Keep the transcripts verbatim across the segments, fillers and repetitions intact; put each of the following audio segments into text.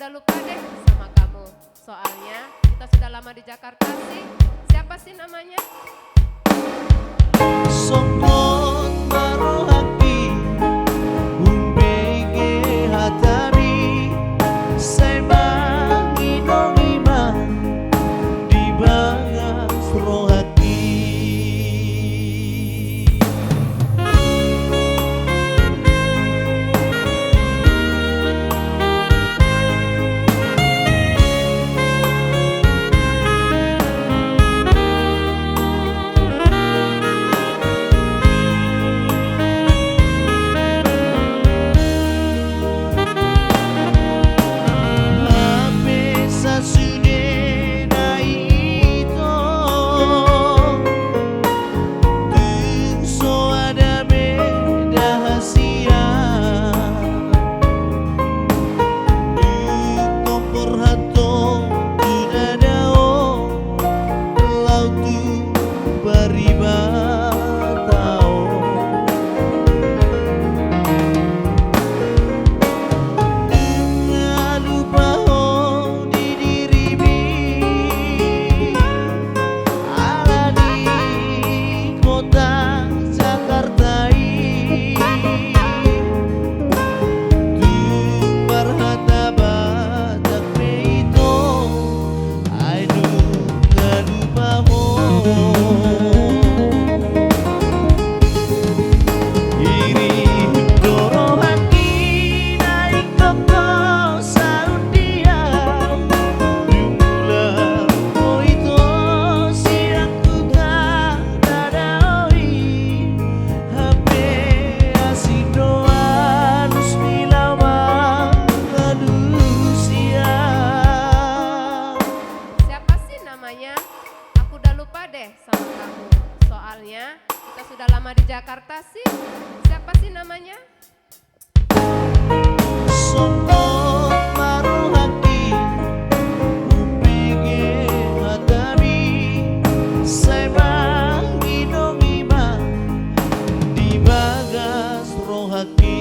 udah lupa deh sama kamu. Soalnya kita sudah lama di Jakarta sih. Siapa sih namanya? Songon marohaki umbege hatami, sai manginongi ma di bagas rohaki. Hape sasudena ito, tung so ada be da hasian. Dung kompor hatong tu dada on, laho tu paribata on. Nga lupa ho di dirimi, ala ni kota Jakarta i. Tung marhata Batak pe ito, ai nunga lupa ho. Iring do rohangki na ingkon ho saundian, dung mulak ho ito sian huta na dao i. Hape asing do alus ni laho mangalusi au. Siapa sih namanya? Aku udah lupa deh sama kamu. Soalnya kita sudah lama di Jakarta sih. Siapa sih namanya? Songon marohaki umbege hatami, sai manginongi ma di bagas rohaki.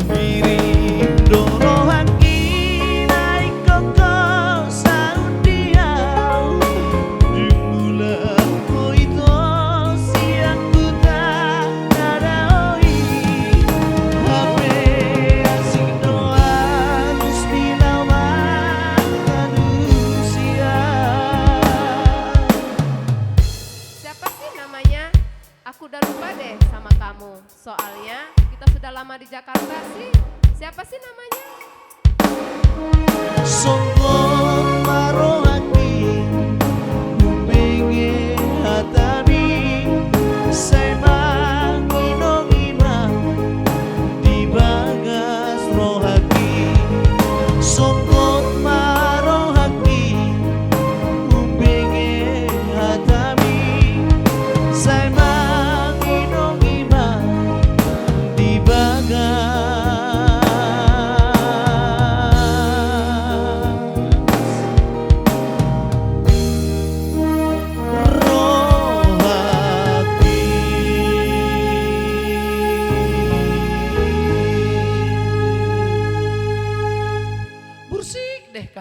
Iring do rohangki na ingkon ho saundian, dung mulak ho ito sian huta na dao i. Hape asing do alus ni laho mangalusi au. Siapa sih namanya? Aku udah lupa deh sama kamu. Soalnya kita sudah lama di Jakarta sih. Siapa sih namanya? Songon